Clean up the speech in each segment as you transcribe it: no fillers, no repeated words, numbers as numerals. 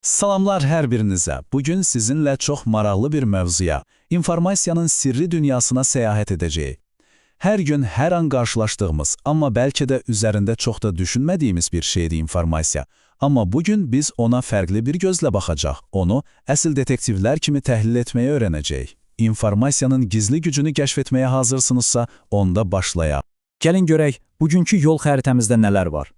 Salamlar hər birinizə. Bugün sizinlə çox maraqlı bir mövzuya, informasiyanın sirri dünyasına səyahət edəcəyik. Hər gün, hər an qarşılaşdığımız, amma bəlkə də üzərində çox da düşünmədiyimiz bir şeydir informasiya. Amma bugün biz ona fərqli bir gözlə baxacaq. Onu əsl detektivlər kimi təhlil etməyi öyrənəcəyik. İnformasiyanın gizli gücünü kəşf etməyə hazırsınızsa, onda başlayaq. Gəlin görək, bugünkü yol xəritəmizdə nələr var.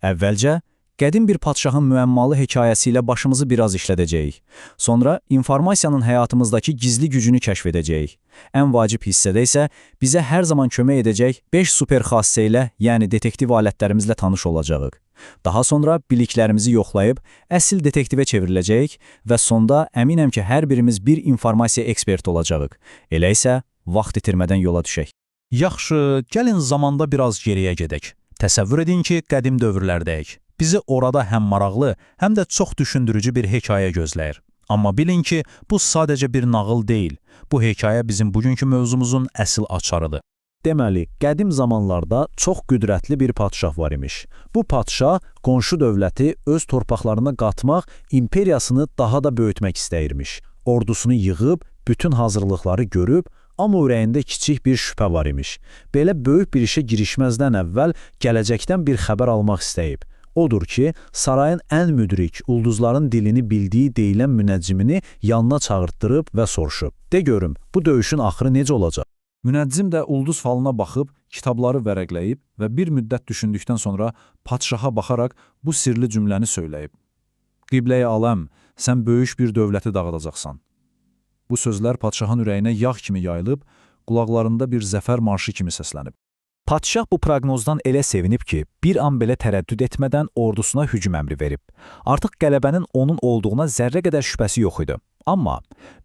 Əvvəlcə, qədim bir padşahın müəmmalı hekayəsi ilə başımızı biraz işlədəcəyik. Sonra informasiyanın həyatımızdakı gizli gücünü kəşf edəcəyik. Ən vacib hissədə isə bizə hər zaman kömək edəcək 5 super xassə ilə, yəni detektiv alətlərimizlə tanış olacağıq. Daha sonra biliklərimizi yoxlayıb əsl detektivə çevriləcəyik və sonda əminəm ki, hər birimiz bir informasiya eksperti olacağıq. Elə isə vaxt itirmədən yola düşək. Yaxşı, gəlin zamanda biraz geriyə gedək. Təsəvvür edin ki, qədim dövrlərdəyik. Bizi orada həm maraqlı, həm də çox düşündürücü bir hekayə gözləyir. Amma bilin ki, bu sadəcə bir nağıl deyil. Bu hekayə bizim bugünkü mövzumuzun əsl açarıdır. Deməli, qədim zamanlarda çox qüdrətli bir padşah var imiş. Bu padşah qonşu dövləti öz torpaqlarına qatmaq, imperiyasını daha da böyütmək istəyirmiş. Ordusunu yığıb, bütün hazırlıqları görüb, amma ürəyində kiçik bir şübhə var imiş. Belə böyük bir işə girişməzdən əvvəl gələcəkdən bir xəbər almaq istəyib. Odur ki, sarayın ən müdrik, ulduzların dilini bildiyi deyilən münəccimini yanına çağırtdırıb və soruşub. De görüm, bu döyüşün axırı necə olacaq? Münəccim də ulduz falına baxıb, kitabları vərəqləyib və bir müddət düşündükdən sonra padşaha baxaraq bu sirli cümləni söyləyib. Qibləyi aləm, sən böyük bir dövləti dağıdacaqsan. Bu sözlər padşahın ürəyinə yağ kimi yayılıb, qulaqlarında bir zəfər marşı kimi səslənib. Padşah bu proqnozdan elə sevinib ki, bir an belə tərəddüd etmədən ordusuna hücum əmri verib. Artıq qələbənin onun olduğuna zərrə qədər şübhəsi yox idi. Amma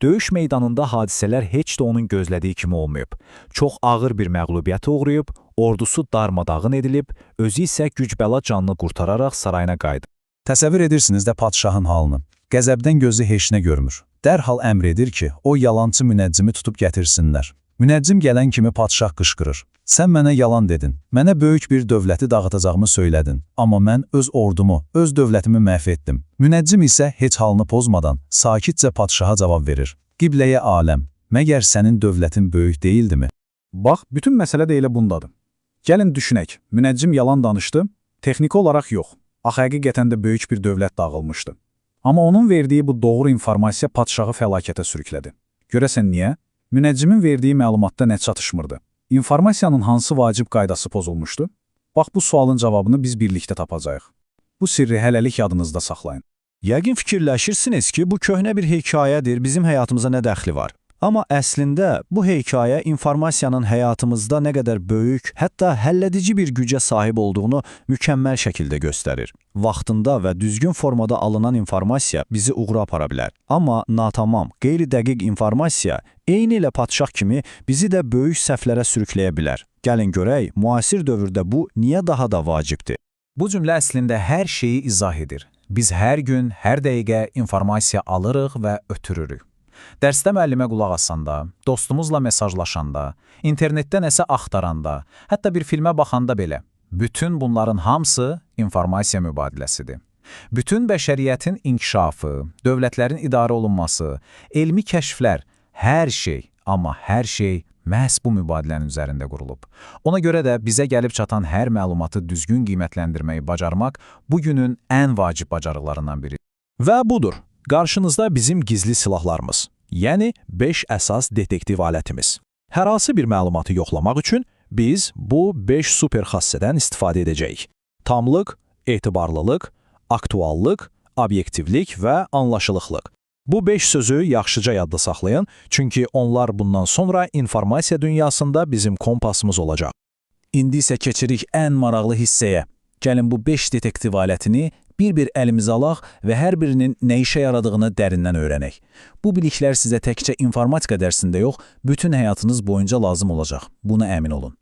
döyüş meydanında hadisələr heç də onun gözlədiyi kimi olmayıb. Çox ağır bir məğlubiyyətə uğrayıb, ordusu darmadağın edilib, özü isə gücbəla canını qurtararaq sarayına qayıdıb. Təsəvvür edirsiniz də padşahın halını. Qəzəbdən gözü heç nə görmür. Dərhal əmr edir ki, o yalançı münəccimi tutub gətirsinlər. Münəccim gələn kimi padşah qışqırır. Sən mənə yalan dedin. Mənə böyük bir dövləti dağıtacağımı söylədin. Amma mən öz ordumu, öz dövlətimi məhv etdim. Münəccim isə heç halını pozmadan sakitcə padşaha cavab verir. Qibləyə aləm, məgər sənin dövlətin böyük deyildimi? Bax, bütün məsələ də elə bundadır. Gəlin düşünək, münəccim yalan danışdı, texniki olaraq yox. Axı həqiqətən də böyük bir dövlət dağılmışdı. Amma onun verdiyi bu doğru informasiya padşahı fəlakətə sürüklədi. Görəsən niyə? Münəccimin verdiyi məlumatda nə çatışmırdı? İnformasiyanın hansı vacib qaydası pozulmuşdu? Bax, bu sualın cavabını biz birlikdə tapacağıq. Bu sirri hələlik yadınızda saxlayın. Yəqin fikirləşirsiniz ki, bu köhnə bir hekayədir, bizim həyatımıza nə dəxli var? Amma əslində bu hekayə informasiyanın həyatımızda nə qədər böyük, hətta həlledici bir gücə sahib olduğunu mükəmməl şəkildə göstərir. Vaxtında və düzgün formada alınan informasiya bizi uğura apara bilər. Amma natamam, qeyri-dəqiq informasiya eyni ilə padşah kimi bizi də böyük səhvlərə sürükləyə bilər. Gəlin görək, müasir dövrdə bu niyə daha da vacibdir? Bu cümlə əslində hər şeyi izah edir. Biz hər gün, hər dəqiqə informasiya alırıq və ötürürük. Dərsdə müəllimə qulaq asanda, dostumuzla mesajlaşanda, internetdə nəsə axtaranda, hətta bir filmə baxanda belə, bütün bunların hamısı informasiya mübadiləsidir. Bütün bəşəriyyətin inkişafı, dövlətlərin idarə olunması, elmi kəşflər, hər şey, amma hər şey məhz bu mübadilənin üzərində qurulub. Ona görə də bizə gəlib çatan hər məlumatı düzgün qiymətləndirməyi bacarmaq bugünün ən vacib bacarıqlarından biridir. Və budur, qarşınızda bizim gizli silahlarımız, yəni 5 əsas detektiv alətimiz. Hər hansı bir məlumatı yoxlamaq üçün biz bu 5 super xassədən istifadə edəcəyik. Tamlıq, etibarlılıq, aktuallıq, obyektivlik və anlaşılıqlıq. Bu 5 sözü yaxşıca yadda saxlayın, çünki onlar bundan sonra informasiya dünyasında bizim kompasımız olacaq. İndi isə keçirik ən maraqlı hissəyə. Gəlin bu 5 detektiv alətini bir-bir əlimizə alaq və hər birinin nə işə yaradığını dərindən öyrənək. Bu biliklər sizə təkcə informatika dərsində yox, bütün həyatınız boyunca lazım olacaq. Buna əmin olun.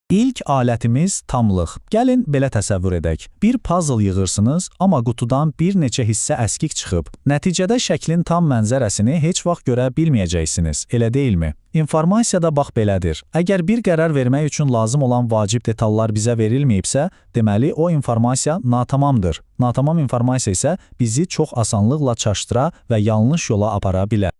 İlk alətimiz tamlıq. Gəlin belə təsəvvür edək. Bir puzzle yığırsınız, amma qutudan bir neçə hissə əskik çıxıb. Nəticədə şəklin tam mənzərəsini heç vaxt görə bilməyəcəksiniz, elə deyilmi? İnformasiya da bax belədir. Əgər bir qərar vermək üçün lazım olan vacib detallar bizə verilməyibsə, deməli o informasiya natamamdır. Natamam informasiya isə bizi çox asanlıqla çaşdıra və yanlış yola apara bilər.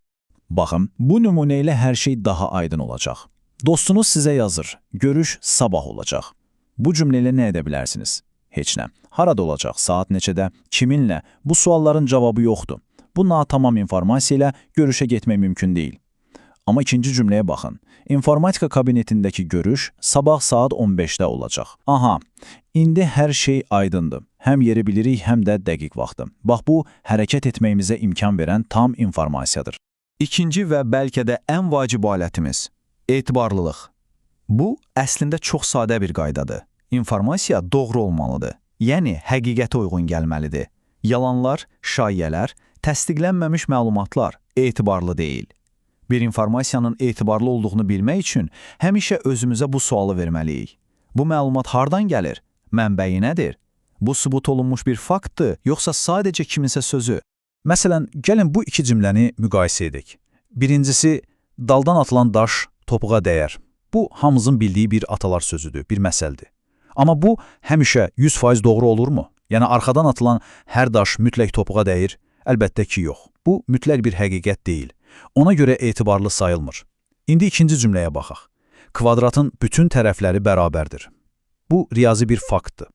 Baxın, bu nümunə ilə hər şey daha aydın olacaq. Dostunuz sizə yazır, görüş sabah olacaq. Bu cümlə ilə nə edə bilərsiniz? Heç nə. Harada olacaq, saat neçədə, kiminlə? Bu sualların cavabı yoxdur. Bu natamam informasiya ilə görüşə getmək mümkün deyil. Amma ikinci cümləyə baxın. İnformatika kabinetindəki görüş sabah saat 15-də olacaq. Aha, indi hər şey aydındır. Həm yeri bilirik, həm də dəqiq vaxtı. Bax bu, hərəkət etməyimizə imkan verən tam informasiyadır. İkinci və bəlkə də ən vacib alətimiz – etibarlılıq. Bu, əslində çox sadə bir qaydadır. İnformasiya doğru olmalıdır. Yəni, həqiqətə uyğun gəlməlidir. Yalanlar, şayiələr, təsdiqlənməmiş məlumatlar etibarlı deyil. Bir informasiyanın etibarlı olduğunu bilmək üçün həmişə özümüzə bu sualı verməliyik. Bu məlumat hardan gəlir? Mənbəyi nədir? Bu sübut olunmuş bir faktdır, yoxsa sadəcə kiminsə sözü? Məsələn, gəlin bu iki cümləni müqayisə edək. Birincisi, daldan atılan daş topuğa dəyər. Bu, hamımızın bildiyi bir atalar sözüdür, bir məsəldir. Amma bu, həmişə 100% doğru olurmu? Yəni, arxadan atılan hər daş mütləq topuğa dəyir? Əlbəttə ki, yox. Bu, mütləq bir həqiqət deyil. Ona görə etibarlı sayılmır. İndi ikinci cümləyə baxaq. Kvadratın bütün tərəfləri bərabərdir. Bu, riyazi bir faktdır.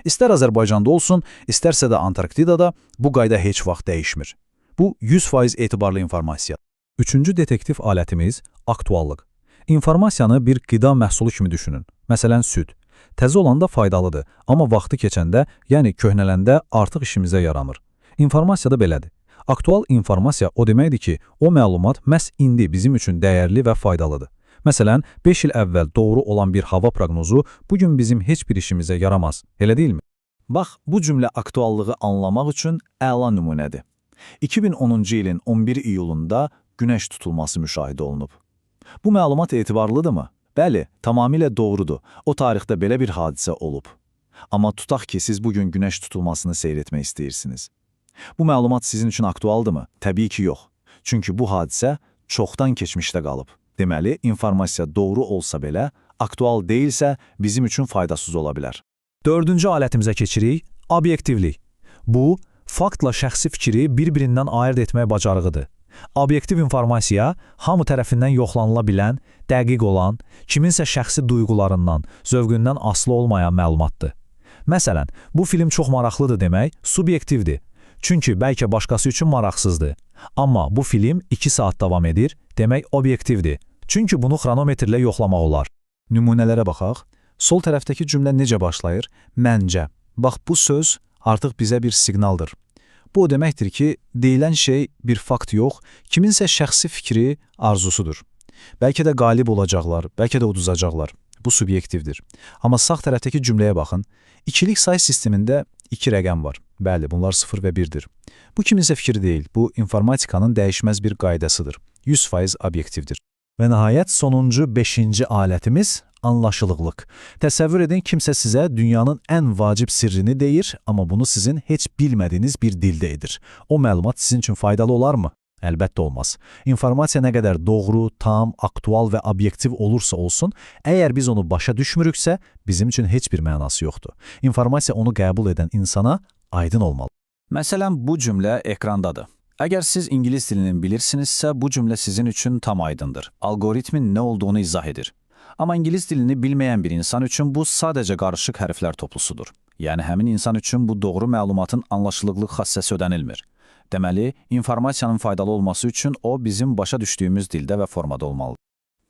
İstər Azərbaycanda olsun, istərsə də Antarktidada bu qayda heç vaxt dəyişmir. Bu, 100% etibarlı informasiya. Üçüncü detektiv alətimiz aktuallıq. İnformasiyanı bir qida məhsulu kimi düşünün. Məsələn, süd. Təzə olanda faydalıdır, amma vaxtı keçəndə, yəni köhnələndə artıq işimizə yaramır. İnformasiya da belədir. Aktual informasiya o deməkdir ki, o məlumat məhz indi bizim üçün dəyərli və faydalıdır. Məsələn, 5 il əvvəl doğru olan bir hava proqnozu bugün bizim heç bir işimizə yaramaz. Elə deyilmi? Bax, bu cümlə aktuallığı anlamaq üçün əla nümunədir. 2010-cu ilin 11 iyulunda günəş tutulması müşahidə olunub. Bu məlumat etibarlıdırmı? Bəli, tamamilə doğrudur. O tarixdə belə bir hadisə olub. Amma tutaq ki, siz bugün günəş tutulmasını seyr etmək istəyirsiniz. Bu məlumat sizin üçün aktualdırmı? Təbii ki, yox. Çünki bu hadisə çoxdan keçmişdə qalıb. Deməli, informasiya doğru olsa belə, aktual deyilsə bizim üçün faydasız ola bilər. Dördüncü alətimizə keçirik, obyektivlik. Bu, faktla şəxsi fikri bir-birindən ayırd etmək bacarığıdır. Obyektiv informasiya, hamı tərəfindən yoxlanıla bilən, dəqiq olan, kiminsə şəxsi duyğularından, zövqündən asılı olmayan məlumatdır. Məsələn, bu film çox maraqlıdır demək subyektivdir. Çünki bəlkə başqası üçün maraqsızdır. Amma bu film 2 saat davam edir, demək obyektivdir. Çünki bunu xronometrlə yoxlamaq olar. Nümunələrə baxaq. Sol tərəfdəki cümlə necə başlayır? Məncə. Bax, bu söz artıq bizə bir siqnaldır. Bu o deməkdir ki, deyilən şey bir fakt yox, kiminsə şəxsi fikri, arzusudur. Bəlkə də qalib olacaqlar, bəlkə də uduzacaqlar. Bu subyektivdir. Amma sağ tərəfdəki cümləyə baxın. İkilik say sistemində iki rəqəm var. Bəli, bunlar 0 və 1-dir. Bu kiminsə fikri deyil, bu informatikanın dəyişməz bir qaydasıdır. 100% obyektivdir. Və nəhayət sonuncu, beşinci alətimiz anlaşılıqlıq. Təsəvvür edin, kimsə sizə dünyanın ən vacib sirrini deyir, amma bunu sizin heç bilmədiyiniz bir dildə edir. O məlumat sizin üçün faydalı olarmı? Əlbəttə olmaz. İnformasiya nə qədər doğru, tam, aktual və obyektiv olursa olsun, əgər biz onu başa düşmürüksə, bizim üçün heç bir mənası yoxdur. İnformasiya onu qəbul edən insana aydın olmalı. Məsələn, bu cümlə ekrandadır. Əgər siz ingilis dilini bilirsinizsə, bu cümlə sizin üçün tam aydındır. Alqoritmin nə olduğunu izah edir. Amma ingilis dilini bilməyən bir insan üçün bu sadəcə qarışıq hərflər toplusudur. Yəni həmin insan üçün bu doğru məlumatın anlaşılıqlıq xassəsi ödənilmir. Deməli, informasiyanın faydalı olması üçün o bizim başa düşdüyümüz dildə və formada olmalıdır.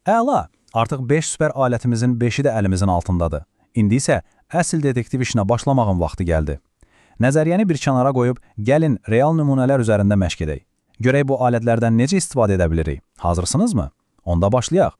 Əla! Artıq 5 süper alətimizin 5-i də əlimizin altındadır. İndi isə əsl detektiv işinə başlamağın vaxtı gəldi. Nəzəriyyəni bir kənara qoyub, gəlin real nümunələr üzərində məşq edək. Görək bu alətlərdən necə istifadə edə bilirik. Hazırsınızmı? Onda başlayaq.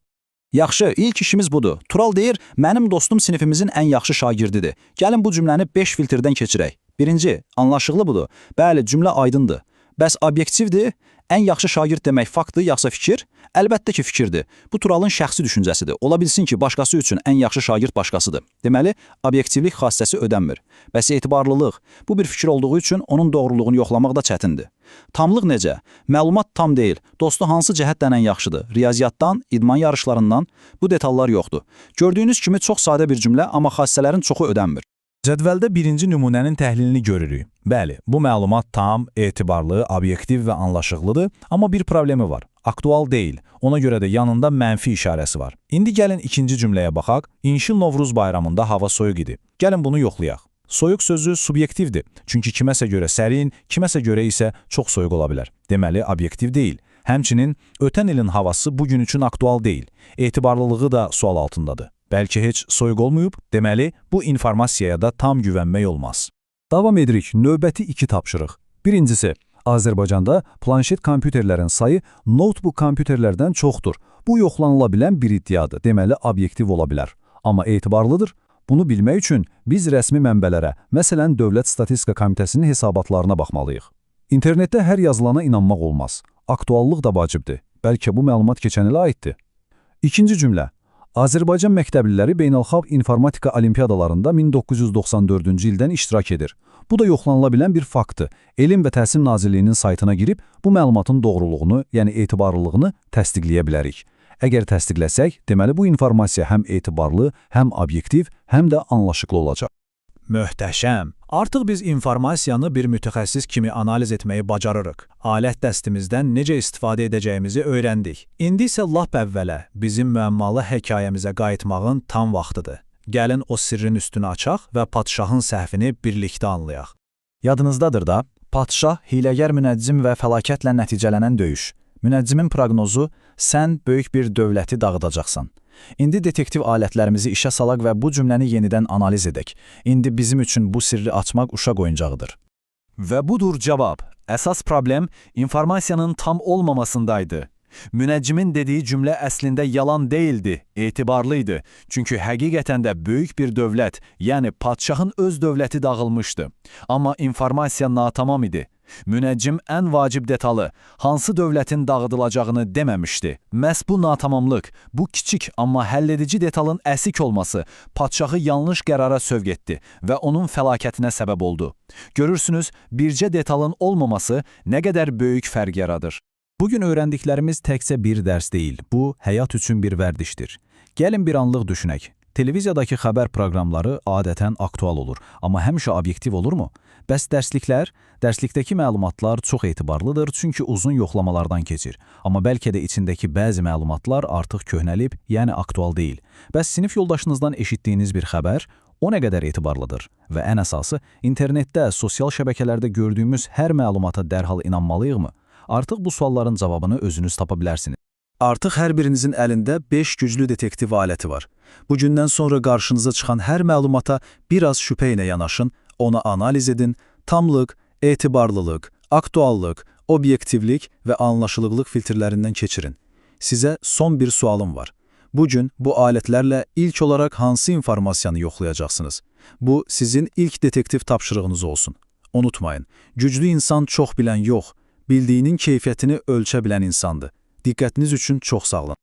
Yaxşı, ilk işimiz budur. Tural deyir, mənim dostum sinifimizin ən yaxşı şagirdidir. Gəlin bu cümləni 5 filtrdən keçirək. Birinci, anlaşıqlı budur. Bəli, cümlə aydındır. Bəs obyektivdir? Ən yaxşı şagird demək faktdır, yoxsa fikir? Əlbəttə ki, fikirdir. Bu Turalın şəxsi düşüncəsidir. Ola bilsin ki, başqası üçün ən yaxşı şagird başqasıdır. Deməli, obyektivlik xassəsi ödənmir. Bəs etibarlılıq? Bu bir fikir olduğu üçün onun doğruluğunu yoxlamaq da çətindir. Tamlıq necə? Məlumat tam deyil. Dostu hansı cəhətdən ən yaxşıdır? Riyaziyyatdan, idman yarışlarından? Bu detallar yoxdur. Gördüyünüz kimi çox sadə bir cümlə, amma xassələrin çoxu ödənmir. Cədvəldə birinci nümunənin təhlilini görürük. Bəli, bu məlumat tam, etibarlı, obyektiv və anlaşıqlıdır, amma bir problemi var. Aktual deyil. Ona görə də yanında mənfi işarəsi var. İndi gəlin ikinci cümləyə baxaq. İnşil Novruz bayramında hava soyuq idi. Gəlin bunu yoxlayaq. Soyuq sözü subyektivdir. Çünki kiməsə görə sərin, kiməsə görə isə çox soyuq ola bilər. Deməli, obyektiv deyil. Həmçinin ötən ilin havası bugün üçün aktual deyil. Etibarlılığı da sual altındadır. Bəlkə heç soyuq olmayıb, deməli, bu informasiyaya da tam güvənmək olmaz. Davam edirik. Növbəti iki tapşırıq. Birincisi, Azərbaycanda planşet kompüterlərin sayı notebook kompüterlərdən çoxdur. Bu yoxlanıla bilən bir iddiadır. Deməli, obyektiv ola bilər. Amma etibarlıdır. Bunu bilmək üçün biz rəsmi mənbələrə, məsələn, Dövlət Statistika Komitəsinin hesabatlarına baxmalıyıq. İnternetdə hər yazılana inanmaq olmaz. Aktuallıq da vacibdir. Bəlkə bu məlumat keçən ilə aiddir. İkinci cümlə. Azərbaycan məktəbliləri beynəlxalq informatika olimpiyadalarında 1994-cü ildən iştirak edir. Bu da yoxlanıla bilən bir faktdır. Elm və Təhsil Nazirliyinin saytına girib bu məlumatın doğruluğunu, yəni etibarlılığını təsdiqləyə bilərik. Əgər təsdiqləsək, deməli bu informasiya həm etibarlı, həm obyektiv, həm də anlaşıqlı olacaq. Möhtəşəm! Artıq biz informasiyanı bir mütəxəssis kimi analiz etməyi bacarırıq. Alət dəstimizdən necə istifadə edəcəyimizi öyrəndik. İndi isə lap əvvələ, bizim müəmmalı hekayəmizə qayıtmağın tam vaxtıdır. Gəlin o sirrin üstünü açaq və padşahın səhvini birlikdə anlayaq. Yadınızdadır da, padşah, hiləgər münəccim və fəlakətlə nəticələnən döyüş. Münəccimin proqnozu, sən böyük bir dövləti dağıdacaqsan. İndi detektiv alətlərimizi işə salaq və bu cümləni yenidən analiz edək. İndi bizim üçün bu sirri açmaq uşaq oyuncağıdır. Və budur cavab. Əsas problem informasiyanın tam olmamasındaydı. Münəccimin dediyi cümlə əslində yalan deyildi, etibarlıydı. Çünki həqiqətən də böyük bir dövlət, yəni padşahın öz dövləti dağılmışdı. Amma informasiya natamam idi. Münəccim ən vacib detalı, hansı dövlətin dağıdılacağını deməmişdi. Məhz bu natamamlıq, bu kiçik amma həlledici detalın əsik olması padşahı yanlış qərara sövq etdi və onun fəlakətinə səbəb oldu. Görürsünüz, bircə detalın olmaması nə qədər böyük fərq yaradır. Bugün öyrəndiklərimiz təkcə bir dərs deyil, bu, həyat üçün bir vərdişdir. Gəlin bir anlıq düşünək. Televiziyadakı xəbər proqramları adətən aktual olur, amma həmişə obyektiv olurmu? Bəs dərsliklər? Dərslikdəki məlumatlar çox etibarlıdır, çünki uzun yoxlamalardan keçir. Amma bəlkə də içindəki bəzi məlumatlar artıq köhnəlib, yəni aktual deyil. Bəs sinif yoldaşınızdan eşitdiyiniz bir xəbər, o nə qədər etibarlıdır? Və ən əsası, internetdə, sosial şəbəkələrdə gördüyümüz hər məlumata dərhal inanmalıyıqmı? Artıq bu sualların cavabını özünüz tapa bilərsiniz. Artıq hər birinizin əlində 5 güclü detektiv aləti var. Bugündən sonra qarşınıza çıxan hər məlumata biraz şübhə ilə yanaşın, onu analiz edin, tamlıq, etibarlılıq, aktuallıq, obyektivlik və anlaşılırlıq filtrlərindən keçirin. Sizə son bir sualım var. Bugün bu alətlərlə ilk olaraq hansı informasiyanı yoxlayacaqsınız? Bu, sizin ilk detektiv tapşırığınız olsun. Unutmayın, güclü insan çox bilən yox, bildiyinin keyfiyyətini ölçə bilən insandır. Diqqətiniz üçün çox sağ olun.